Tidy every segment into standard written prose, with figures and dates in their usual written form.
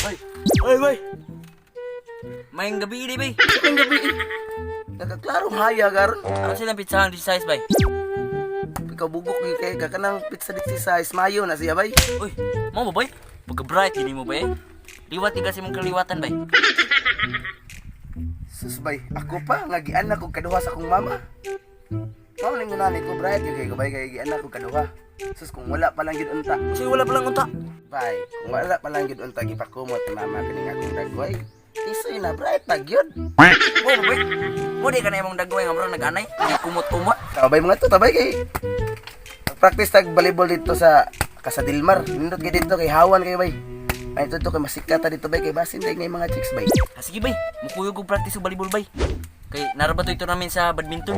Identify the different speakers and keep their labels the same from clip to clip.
Speaker 1: Ay, ay, bay.
Speaker 2: Maayong gabii di bay.
Speaker 1: Maayong gabii. Nagaklarong haya karon.
Speaker 2: Ano silang pizzahan di size bay?
Speaker 1: Ikaw bugok ni kay ka kanang pizza di size mayo na siya bay.
Speaker 2: Uy, mo ba bay? Pagka bright gini mo bay. Liwat di kasi mong kaliwatan bay.
Speaker 1: Sus bay, ako pa nga gianak kog kaduha sa akong mama. Mao ning nani ko bright gyud kay ko bay kay gianak kog kaduha. Sus kung wala pa lang gyud unta.
Speaker 2: Kasi wala pa lang unta.
Speaker 1: Bay, kung wala pa lang gyud unta gipakumot ni mama kining akong dagway. Tisoy na bright na gyud.
Speaker 2: Mo ba bay? Mo di ka na imong dagway nga bro nag-anay. Di kumot-kumot.
Speaker 1: Tabay mga to, tabay kay practice tag volleyball dito sa Casa del Mar. Nindot kay dito kay hawan kayo bay. Ay ito kay masikat ta dito bay kay basin day ngay mga chicks bay.
Speaker 2: Ah, sige bay, mukuyog og practice og volleyball bay. Kay nara ba to ito namin sa badminton?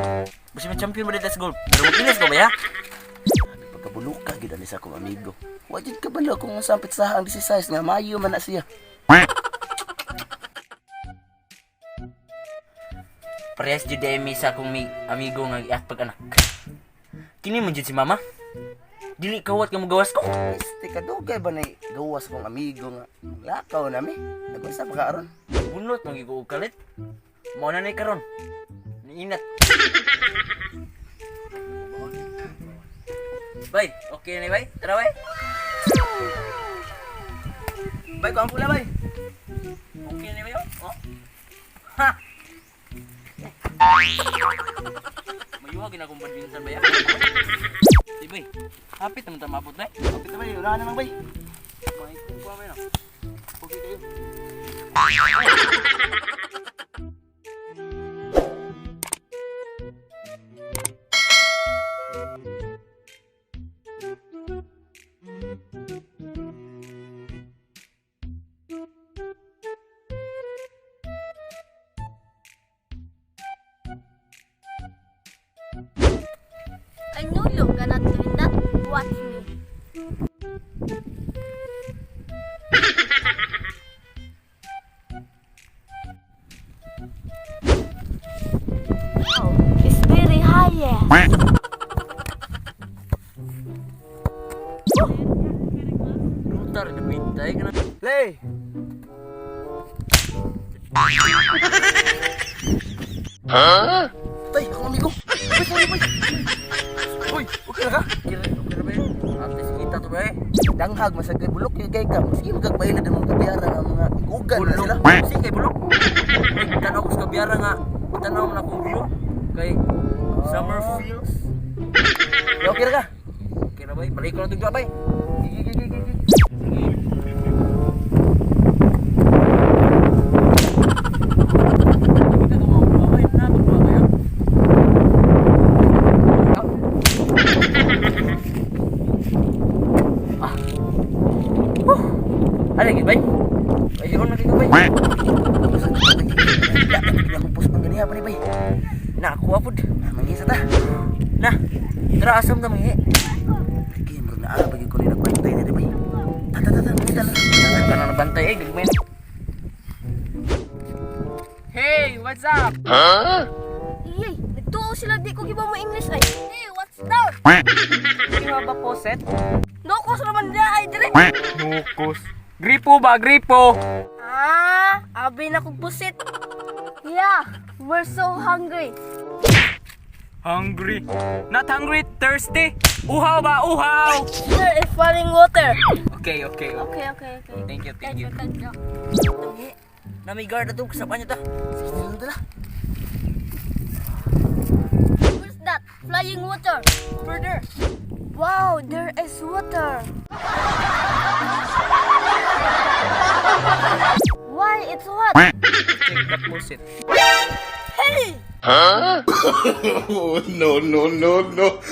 Speaker 2: Basta may champion ba dito sa golf? Pero magpinas ko bay ha?
Speaker 1: Pagkabuluka gid ani sa akong amigo. Wa jud kabalo kung unsa ang pitsaha ang size nga mayo man na siya.
Speaker 2: Parehas jud mi sa akong amigo nga giat pag anak. Kini man jud si mama. Dili kawat nga mogawas ko.
Speaker 1: Este kadugay ba nay gawas akong amigo nga lakaw na mi. Nag-unsa pa ka aron?
Speaker 2: Bunot man gyud ko og kalit. Mao na ni karon. Niinat. Bay, okay na ni bay? Tara bay.
Speaker 1: Bay ko ang pula bay.
Speaker 2: Okay na ni bay oh. Oh. Ha. Mayuha gina akong badminton bay. Ah. Di bay. Hapit naman ta maabot bay.
Speaker 1: Kapit na bay, unahan na lang bay.
Speaker 2: May kuha bay no.
Speaker 1: Okay kayo.
Speaker 3: I know you're gonna do that. Watch me. Oh, it's very high, yeah.
Speaker 2: Rutar na bintay kana.
Speaker 1: Lay. Huh? Tay, akong amigo. Bay, sorry bay. Uy, okay na ka?
Speaker 2: Okay na bay. At least kita to bay.
Speaker 1: Danghag masag kay bulok yung kay ka. Sige magkagbayin na din mga kabiyara nga mga igugan na sila.
Speaker 2: Bulok. Sige kay bulok. Tanaw ko sa kabiyara nga. Tanaw man akong view kay summer feels.
Speaker 1: Okay ra ka?
Speaker 2: Okay na bay, balik ko na tugwa bay.
Speaker 1: Gigi, gigi, gigi.
Speaker 2: Kita ko mo bay na tugwa bay. Ah. Huh. Ano gid bay? Ayun na kay bay.
Speaker 1: Akong post pang ganiha pa ni bay.
Speaker 2: Na ako apod.
Speaker 1: Ah, mangisa ta.
Speaker 2: Na. Tara asam ta mangi.
Speaker 1: Lagi murag naa ba gyud ko ni nagbantay na di bay. Ta ta ta ta, mangita na.
Speaker 2: Kana na bantay eh gagmay.
Speaker 4: Hey, what's up?
Speaker 3: Iyay, nagtuo sila di ko giba mo English ay. Hey, what's down?
Speaker 4: You have a poset?
Speaker 3: Nokos naman niya ay dire.
Speaker 4: Nukos. Gripo ba? Gripo!
Speaker 3: Ah, abi na kong pusit. Yeah, we're so hungry.
Speaker 4: Hungry. Not hungry, thirsty. Uhaw ba? Uhaw!
Speaker 3: There is falling water.
Speaker 4: Okay.
Speaker 3: Okay.
Speaker 4: Thank you, thank you.
Speaker 3: Thank you.
Speaker 2: Na may guard ato kasama niya ta.
Speaker 1: Sige na lang tala.
Speaker 3: Where's that? Flying water. Over there. Wow, there is water. Why it's hot?
Speaker 4: Check the poset.
Speaker 3: Hey!
Speaker 5: No, no, no, no.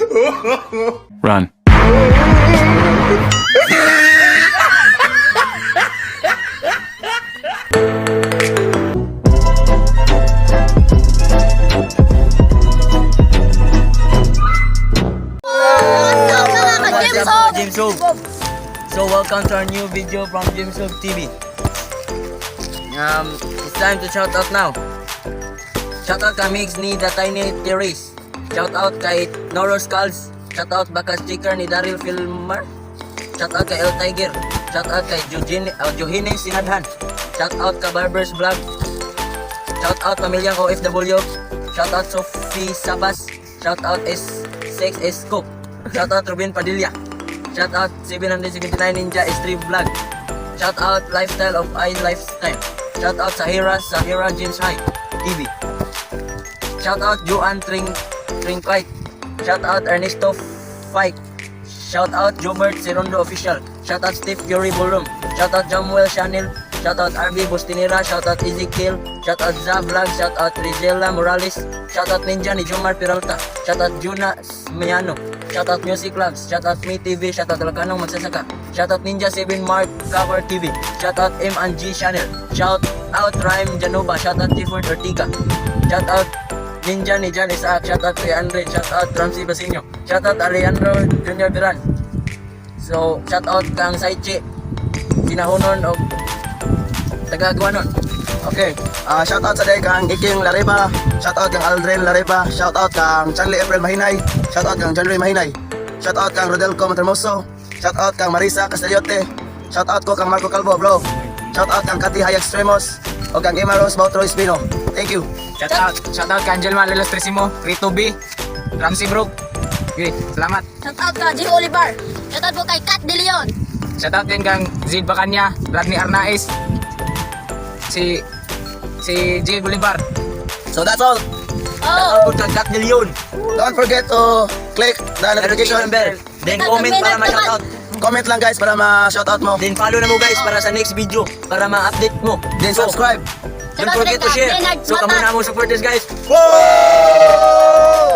Speaker 6: Run.
Speaker 3: James Hope!
Speaker 2: James Hope. So welcome to our new video from James Hope TV. It's time to shout out now. Shout out kay Migs ni The Tiny Terrace. Shout out kay Noro Skulls.
Speaker 7: Shout out Baka Sticker ni Daryl Filmar. Shout out kay El Tiger. Shout out kay Eugene, Johine Sinadhan. Shout out ka Barbers Vlog. Shout out pamilyang OFW. Shout out Sophie Sabas. Shout out S6 S Cook. Shout out Ruben Padilla. Shout out 779 Ninja S3 Vlog. Shout out Lifestyle of I Lifestyle. Shout out Sahira Sahira James High TV. Shout out Joan Trinquite. Shout out Ernesto Fike. Shout out Jobert Serondo Official. Shout out Steve Fury Ballroom. Shout out Jamuel Chanel. Shout out RB Bustinera. Shout out Ezekiel. Shout out Za Vlog. Shout out Rizela Morales. Shout out Ninja ni Jomar Peralta. Shout out Juna Miano. Shout out Music Labs. Shout out Me TV. Shout out Lakanong Magsasaka. Shout out Ninja 7 Mark Cover TV. Shout out M and G Channel. Shout out Rhyme Janova. Shout out Gifford Ortiga. Shout out Ninja ni John Isaac. Shout out kay Andre. Shout out Ramsey Basinyo. Shout out Alejandro Junior Duran. So, shout out kang Saichi. Sinahunon og taga-Guanon.
Speaker 1: Okay. Shout out sa day kang Iking Lareba, shout out kang Aldrin Lareba, shout out kang Chanley April Mahinay, shout out kang John Ray Mahinay, shout out kang Rodelco Montermoso, shout out kang Marisa Castellote, shout out ko kang Marco Calvo, bro. Shout out kang Kati Hayag Extremos, o kang Emma Rose Bautro Espino. Thank you.
Speaker 4: Shout out. Shout out kay Angel Malolos Tresimo, Rito B, Ramsey Brook. Okay, salamat.
Speaker 3: Shout out ka G. Oliver. Shout out po kay Kat De Leon.
Speaker 4: Shout out din kang Zid Bacanya, Rodney Arnaiz, si J. Bolivar.
Speaker 1: So that's all.
Speaker 3: Oh,
Speaker 7: Shout out kang Kat De Leon.
Speaker 1: Don't forget to click the notification bell.
Speaker 7: Then comment para ma-shout out.
Speaker 1: Comment lang, guys, para ma-shout out mo.
Speaker 7: Then follow na mo, guys, para sa next video para ma-update mo.
Speaker 1: Then
Speaker 7: So,
Speaker 1: subscribe.
Speaker 7: don't forget to share. So kamo na mo supporters, guys.
Speaker 1: Whoa!